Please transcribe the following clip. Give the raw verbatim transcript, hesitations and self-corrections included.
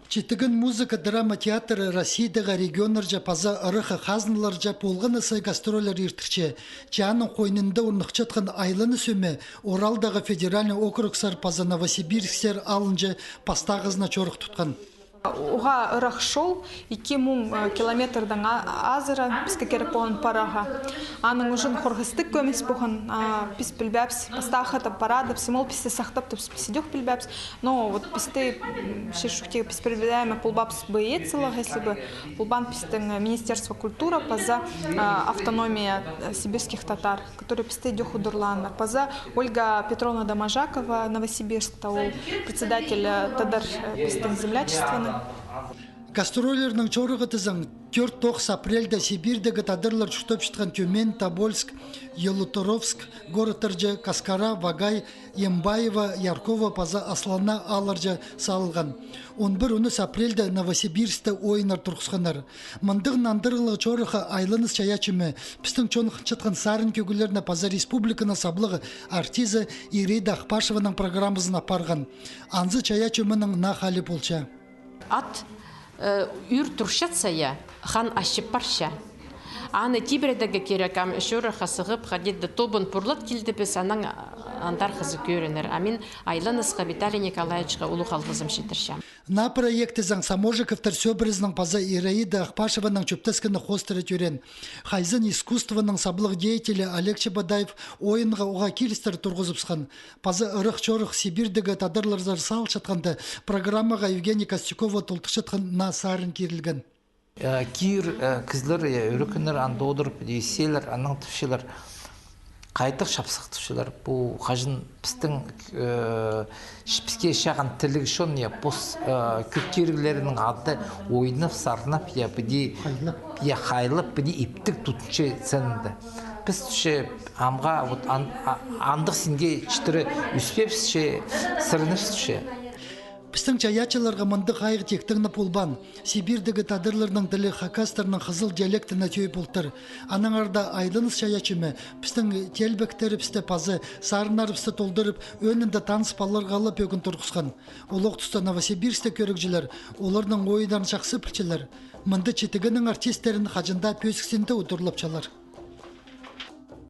Читіген музыка драма театры Россиядағы регионнарҷа паза ырах хазналарҷа полған на сай гастрольлер иртірче. Чааның хойнында орныхчатхан «Айланыс» ӧме Уралдағы федеральный округсар паза Новосибирсксер алынҷа пастағызына чорых тутхан. Уғаа ырах чол, ікі муң, э, километрдең а-, азыра піске кирек полған парарға. Аның ӱчӱн хорғыстығ кӧмес полған, а, піс пілбеебіс, пастағы хатап парадыбыс, ол пісті сахтап турбыс, піс идӧк пілбеебіс. Но вот пісті, м, че шухтегі піс пілбееме полбаабыс боеціліг, если бы полбаан пістің, э, Министерство культуры паза, а, автономия, э, сибирских татар, которые пісті идӧк удурлааннар. Паза Ольга Петровна Доможакова, Новосибирскта, ол председатель, э, тадар, э, пістің землячествоның. Гастрольлернің чорығы тізең, тӧрт-тоғыс апрельде Сибирьдегі тадарлар чуртапчатхан Тюмень, Тобольск, Ялуторовск городтарҷа, Каскара, Вагай, Ембаево, Ярково паза Аслана аалларҷа салылған. Он пір, он ӱс апрельде Новосибирскте ойыннар турғысханнар. Мындағ нандырығлығ чорыхха «Айланыс» чайаачы ӧме пістің чон хынчатхан сарын кӧглерні паза республиканың саблығ артизі Ираида Ахпашеваның программазын апарған. Анзы чайаачы ӧменің наа халі полча. Ат, э, ӱр турчатса, я, хан ачып парча. Аны тибіредерге кирек, ам чорыхха сығып, хайди-да тобын пурлап килдібіс, анаң андар хызы кӧрінер. А мин «Айланысха» Виталий Николаевичха улуғ алғызым читірчем. Наа проект тізең Саможиковтар сӧбірезінің паза Ираида Ахпашеваның чӧптескені хоостыра тӧреен. Хайзын искусствоның саблығ деятелі Олег Чебодаев ойынға уғаа килістер турғызыбысхан. Паза ырах чорых Сибирьдегі тадарларзар салылчатханда, программаға Евгения Костюкова толдырчатхан наа сарын кирілген. Э, киир, э, кізілер, э, ӧрекеннер анда одырып, исчелер, анаң тіпчелер. Хайдағ чапсых тіпчелер. Пу хаҷан пістің, э, піске чағын тіліг чон, я, пос, э, кӧг тиріглерінің ады ойнап, сарнап, я, піди, я, хайлап, піди иптіг тутча сценада. Піс тіпче амға, вот, ан-, а-, андағ синге читіре ӧспеебіс че, сірінербіс че. Пістің чайаачыларға мындағ хайығ тиктең не полбаан. Сибирьдегі тадарларның тілі хакастарның хызыл диалектіне тӧӧй полтыр. Аннаңар даа «Айланыс» чайаачы ӧме пістің теелбектерібісті паза сарыннарыбысты толдырып, ӧӧнінде таныс палаларға ла пӧгін турғысхан. Олох туста Новосибирскте кӧрігҷілер оларның ойыннарын чахсы пілчелер. Мында Читігеннің артистерін хаҷан даа пӧзік синде удурлапчалар.